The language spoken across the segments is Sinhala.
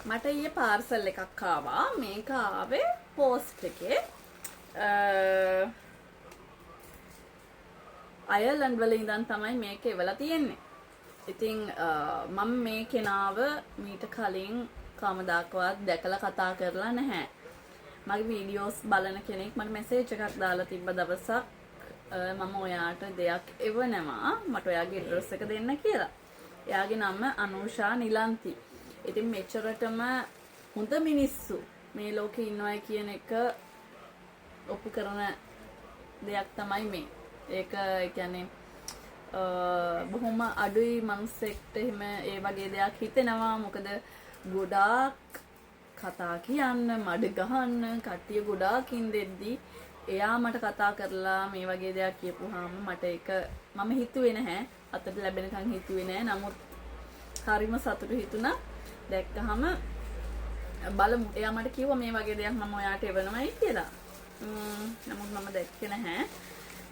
මට ඊයේ පාර්සල් එකක් ආවා. මේක ආවේ පෝස්ට් එකේ. අයර්ලන්ඩ් වල ඉඳන් තමයි මේක එවලා තියෙන්නේ. ඉතින් මම මේ කෙනාව මීට කලින් කවමදාකවත් දැකලා කතා කරලා නැහැ. මගේ වීඩියෝස් බලන කෙනෙක් මට මැසේජ් එකක් දාලා තිබ්බ දවසක් මම ඔයාට දෙයක් එවනවා, මට ඔයාගේ ඇඩ්‍රස් එක දෙන්න කියලා. එයාගේ නම අනුෂා නිලන්ති. ඉතින් මෙච්චරටම හොඳ මිනිස්සු මේ ලෝකේ ඉන්නවයි කියන එක ඔප්පු කරන දෙයක් තමයි මේ. ඒක ඒ කියන්නේ බොහොම අඩුයි මනුස්සෙක්ට එහෙම ඒ වගේ දෙයක් හිතෙනවා. මොකද ගොඩාක් කතා කියන්න, මඩ ගහන්න කට්ටිය ගොඩාක් ඉඳෙද්දි එයා මට කතා කරලා මේ වගේ දෙයක් කියපුවාම මට ඒක මම හිතුවේ නැහැ. අතට ලැබෙනකන් හිතුවේ නැහැ. නමුත් හරිම සතුටු හිතුණා. දැක්කහම බලමු. එයා මට කිව්වා මේ වගේ දෙයක් මම ඔයාට එවනවයි කියලා. නමුත් මම දැක්කේ නැහැ.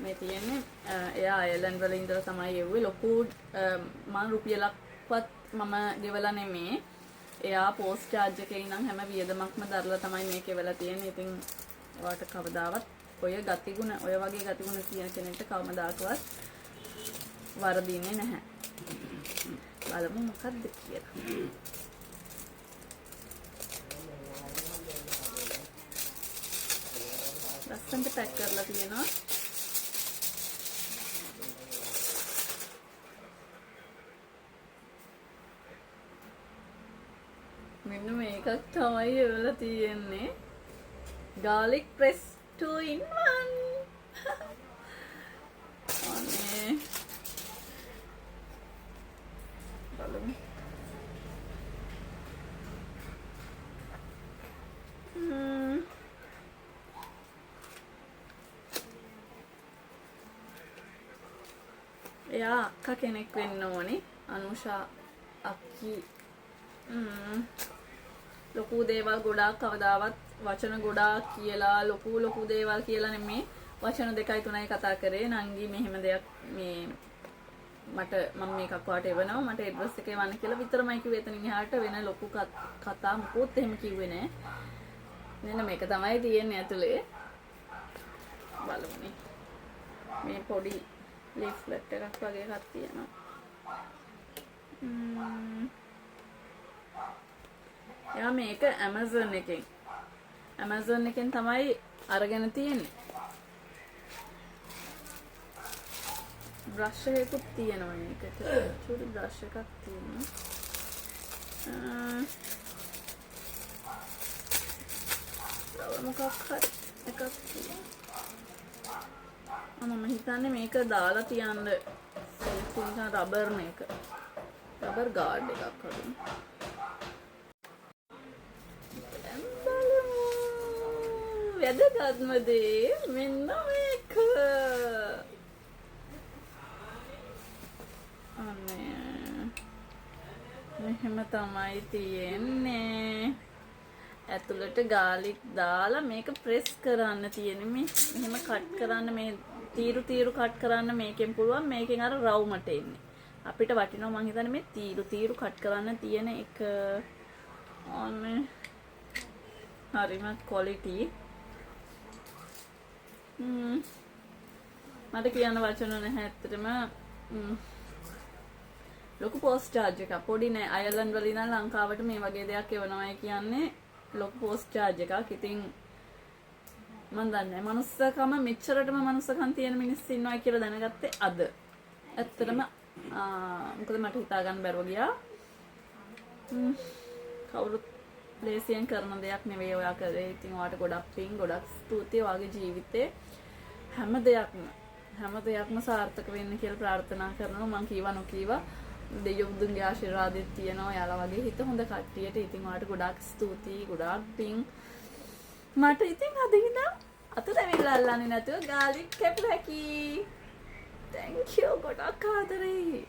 මේ තියෙන්නේ එයා අයර්ලන්ඩ් වල ඉඳලා තමයි එව්වේ. ලොකු මං රුපියලක්වත් මම ගෙවලා නෙමේ. එයා පෝස්ට් චාර්ජ් එකේ ඉඳන් හැම වියදමක්ම දරලා තමයි මේක එවලා තියෙන්නේ. ඉතින් ඔයාට කවදාවත් ඔය ගතිගුණ, ඔය වගේ ගතිගුණ තියෙන කෙනෙක්ට කවමදාකවත් වරදින්නේ නැහැ. බලමු මොකද්ද කියලා. ලස්සනට පැක් කරලා තියෙනවා. මෙන්න මේකක් තමයි එවලා තියෙන්නේ. Garlic press 2 in 1. අනේ බලමු. එයා අක්කා කෙනෙක් වෙන්න ඕනේ. අනුෂා අක්කි. ලොකු දේවල් ගොඩාක් කවදාවත් වචන ගොඩාක් කියලා ලොකු ලොකු දේවල් කියලා නෙමේ. වචන දෙකයි තුනයි කතා කරේ. නංගි මෙහෙම දෙයක් මේ මට මම මේකක් ඔයාට එවනවා, මට ඇඩ්‍රස් එක එවන්න කියලා විතරමයි කිව්වේ. එතනින් එහාට වෙන ලොකු කතා මොකොත් එහෙම කිව්වේ නෑ. මෙන්න මේක තමයි තියෙන්නේ ඇතුලේ. බලමුනේ. මේ පොඩි ලීෆ්ලට් එකක් වගේ එකක් තියෙනවා. එයා මේක Amazon එකෙන්. Amazon එකෙන් තමයි අරගෙන තියෙන්නේ. බ්‍රෂ් එකකුත් තියෙනවා මේකට. චූටි බ්‍රෂ් එකක් තියෙනවා. තව මොකක් හරි එකක් තියෙනවා. මම හිතන්නේ මේක දාලා තියන්න නිකන් රබර් මේක. රබර් ගාඩ් එකක් වගේ. දැන් බලමු. වැදගත්ම දේ මෙන්න මේක. අනේ මෙහෙම තමයි තියෙන්නේ. ඇතුළට ගාලික් දාලා මේක ප්‍රෙස් කරන්න තියෙන්නේ. මේ මෙහෙම කට් කරන්න, මේ තීරු තීරු කට් කරන්න මේකෙන් පුළුවන්. මේකෙන් අර රවුමට එන්නේ. අපිට වටිනවා මං හිතන්නේ මේ තීරු තීරු කට් කරන්න තියෙන එක. අනේ හරිම ක්වොලිටි. මට කියන්න වචන නැහැ ඇත්තටම. ලොකු පෝස්ට් චාර්ජ් එකක්. පොඩි නෑ. අයර්ලන්ඩ් වල ඉඳන් ලංකාවට මේ වගේ දෙයක් එවනවායි කියන්නේ ලොකු පෝස්ට් චාර්ජ් එකක්. ඉතින් මං දන්නේ නෑ මනුස්සකම මෙච්චරටම මනුස්සකම් තියෙන මිනිස්සු ඉන්නවා කියලා දැනගත්තේ අද. ඇත්තටම මොකද මට හිතා ගන්න බැරුව ගියා. කවුරුත් ලේසියෙන් කරන දෙයක් නෙවෙයි ඔයා කරේ. ඉතින් ඔයාට ගොඩක් පිං, ගොඩක් ස්තුතියි. ඔයාගේ ජීවිතේ හැම දෙයක්ම සාර්ථක වෙන්න කියලා ප්‍රාර්ථනා කරනවා. මං කීවා නොකීවා දෙවියෝ බුදුන්ගේ ආශිර්වාදෙත් තියෙනවා ඔයාලා වගේ හිත හොඳ කට්ටියට. ඉතින් ඔයාට ගොඩක් ස්තුතියි, ගොඩක් පිං. මට ඉතින් අද ඉඳන් අත දැවිල්ල අල්ලන්නේ නැතුව ගාලික් කැපු හැකි. Thank you, ගොඩක් ආදරෙයි.